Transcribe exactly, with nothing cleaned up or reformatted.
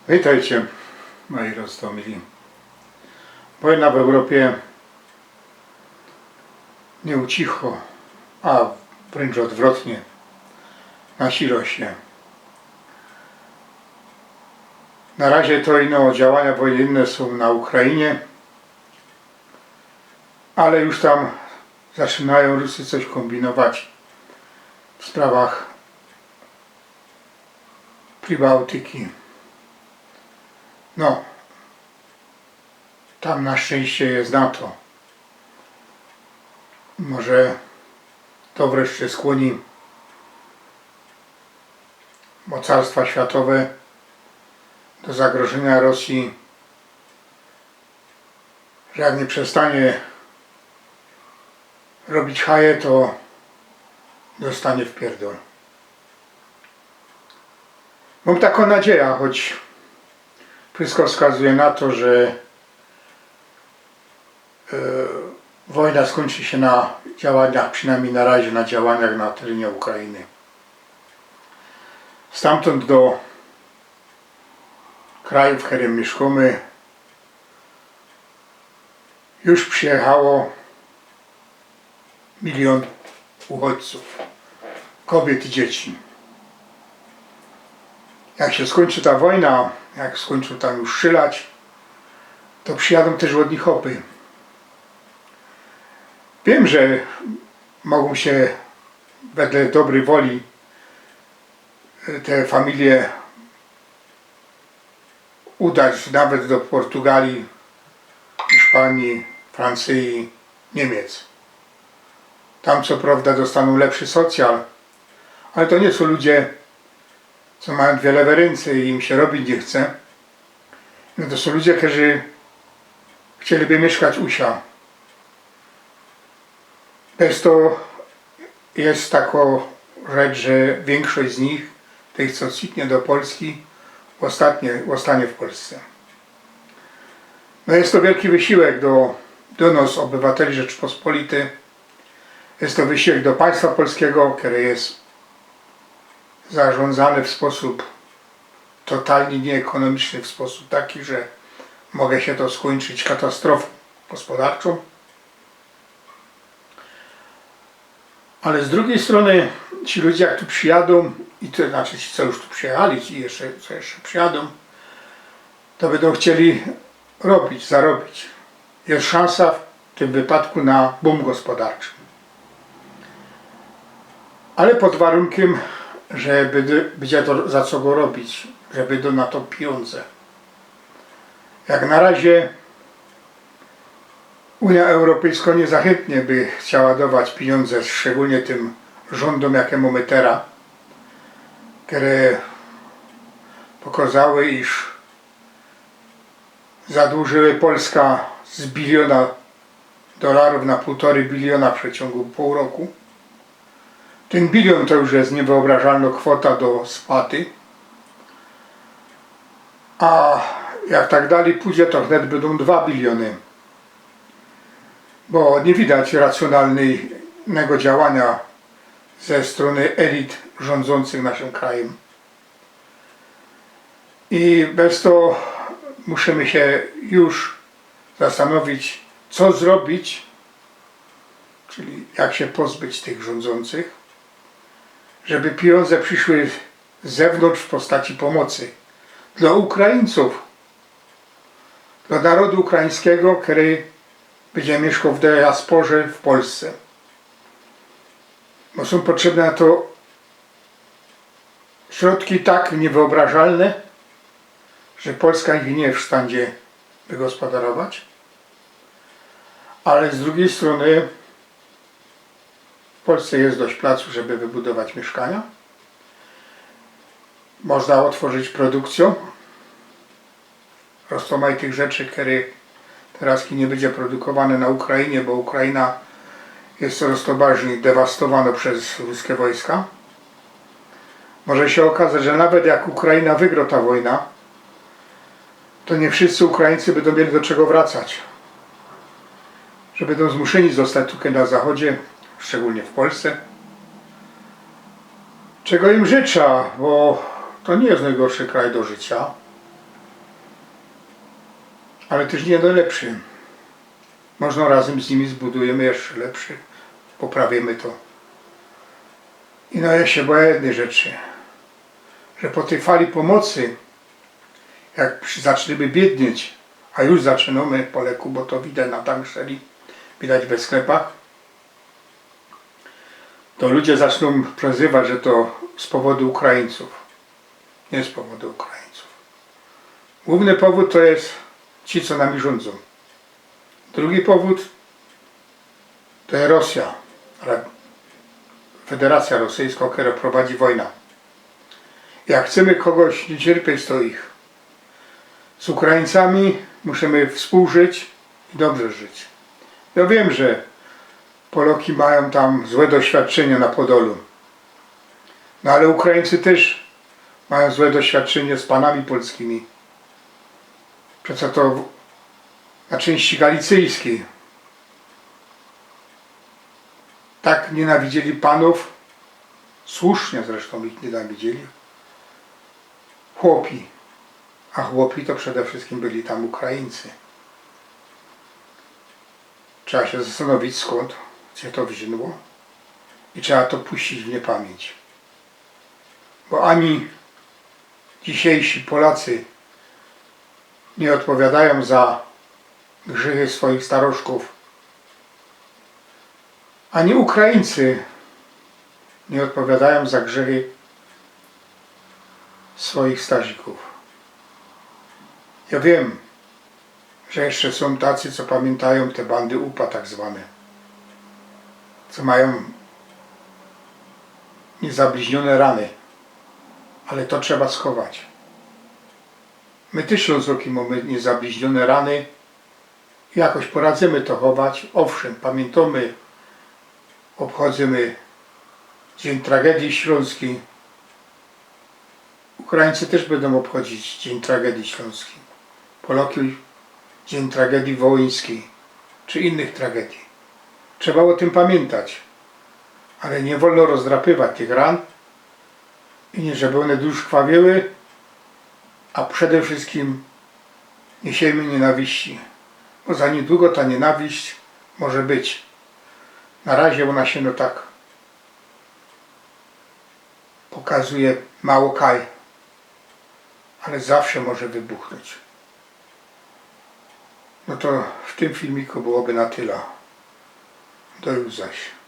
Witejcie, moji roztōmili. Wojna w Europie niy ucichła, a wryncz ôdwrotnie, nasilŏ sie. Na razie to ino działania wojenne sōm na Ukrainie, ale już tam zaczynajōm Rusy coś kōmbinować w sprawach Pribałtyki. No, tam na szczynście je NATO. Może to wreszcie skłōni mocarstwa światowe do zagrożyniŏ Rosji, że jak niy przestanie robić haje, to dostanie w pierdol. Mōm takõ nadzieja, choć wszystko wskazuje na to, że e, wojna skōńczy sie na działaniach, przinajmnij na razie na działaniach na terenie Ukrainy. Stamtōnd do kraju, w kerym miyszkōmy, już przijechało miliōn uchodźcōw, kobiyt i dzieci. Jak sie skōńczy ta wojna, jak skōńczōm tam już strzelać, to przijadōm tyż ôd nich chopy. Wiym, że mogōm sie wedle dobryj woli, e, te familie udać nawet do Portugalii, Hiszpanii, Francyji, Niymiec. Tam co prŏwda dostanōm lepszy socjal, ale to niy sōm ludzie, co majōm dwie lewe rynce i im sie robić niy chce. No to sōm ludzie, kerzy chcieliby miyszkać u sia. Bez to je takŏ rzecz, że wiynkszość z nich, tych, co ciknie do Polski, ôstatnie, ôstanie w Polsce. No je to wielki wysiłek do, do nŏs, ôbywateli Rzeczypospolitej. Je to wysiłek do państwa polskigo, kere je zarzōndzane w sposōb totalnie nieekōnomiczny, w sposōb taki, że może sie to skōńczyć katastrofōm gospodarczōm. Ale z drugij strōny ci ludzie, jak tu przijadōm, i to znaczy ci, co już tu przijechali, ci jeszcze, co jeszcze przijadōm, to bydōm chcieli robić, zarobić. Je szansa w tym wypadku na boom gospodarczy. Ale pod warunkiym, że bydy-, bydzie to za co go robić, że bydōm na to pijōndze. Jak na razie Unia Europejsko niy za chyntnie by chciała dować pijōndze, szczególnie tym rzōndōm, jakie mōmy tera, kere pokŏzały, iż zadłużyły Polska z biliōna dolarōw na pōłtorej biliōna w przeciōngu pōł roku. Tyn biliōn to już je niywyobrażalnŏ kwota do spłaty. A jak tak dalij pōdzie, to wnet bydōm dwa biliōny. Bo niy widać racjōnalnego działaniŏ ze strōny elit rzōndzących naszym krajym. I bez to musimy sie już zastanowić, co zrobić, czyli jak sie pozbyć tych rzōndzących, żeby pijōndze prziszły z zewnōntrz w postaci pōmocy dlŏ Ukraińcōw, dlŏ narodu ukraińskigo, kery bydzie miyszkoł w diasporze w Polsce. Bo sōm potrzebne na to środki tak niywyobrażalne, że Polska ich niy w sztandzie wygospodarować. Ale z drugij strōny w Polsce je dość placu, żeby wybudować miyszkania. Można ôtworzić produkcyjōm roztōmajtych rzeczy, kery teroz niy bydzie produkowane na Ukrainie, bo Ukraina je coroz to bardzij dewastowanŏ bez ruske wojska. Może sie ôkŏzać, że nawet jak Ukraina wygrŏ ta wojna, to niy wszyscy Ukraińcy bydōm mieli do czego wracać. Że bydōm zmuszeni ôstać tukej na zachodzie, szczególnie w Polsce. Czego im życzã, bo to niy je nojgorszy kraj do życiŏ. Ale tyż niy nojlepszy. Możno razym z nimi zbudujymy jeszcze lepszy, poprawiymy to. I no, jŏ sie bojã jednyj rzeczy, że po tyj fali pomocy, jak przi-, zacznymy biednieć, a już zaczynōmy po leku, bo to widać na tanksteli, widać we sklepach, to ludzie zaczynōm przezywać, że to z powodu Ukraińcōw. Niy z powodu Ukraińcōw. Głōwny powōd to je ci, co nami rzōndzōm. Drugi powōd to je Rosyjŏ, ale Federacyjŏ Rosyjskŏ, kerŏ prowadzi wojna. Jak chcymy kogoś niy cierpieć, to ich. Z Ukraińcami musimy wspōłżyć i dobrze żyć. Jŏ wiym, że Poloki majōm tam złe doświadczynie na Podolu. No ale Ukraińcy tyż majōm złe doświadczynie z panami polskimi. Przeca to w-, na czynści galicyjskij tak niynawidziyli panōw, słusznie zresztōm ich niynawidziyli, chłopi. A chłopi to przede wszyskim byli tam Ukraińcy. Trzeba sie zastanowić, skōnd sie to wziōnło, i trzeba to puścić w niypamiyńć. Bo ani dzisiyjsi Polacy niy ôdpowiadajōm za grzychy swoich staroszkōw, ani Ukraińcy niy ôdpowiadajōm za grzychy swoich starzikōw. Jŏ wiym, że jeszcze sōm tacy, co pamiyntajōm te bandy upa tak zwane, co majōm niyzabliźniōne rany, ale to trzeba schować. My tyż, Ślōnzoki, mōmy niyzabliźniōne rany. Jakoś poradzymy to chować. Ôwszym, pamiyntōmy, ôbchodzymy Dziyń Tragedije Ślōnskij. Ukraińcy tyż bydōm ôbchodzić Dziyń Tragedije Ślōnskij. Poloki Dziyń Tragedije Wołyńskij czy innych tragedije. Trzeba ô tym pamiyntać, ale niy wolno rozdrapywać tych ran i niy, żeby ône doszkrwawiły, a przede wszyskim niy siejmy niynawiści, bo za niydługo ta niynawiść może być. Na razie ôna sie no tak pokazuje mało kaj, ale zawsze może wybuchnōńć. No to w tym filmiku byłoby na tyle. Do już zaś.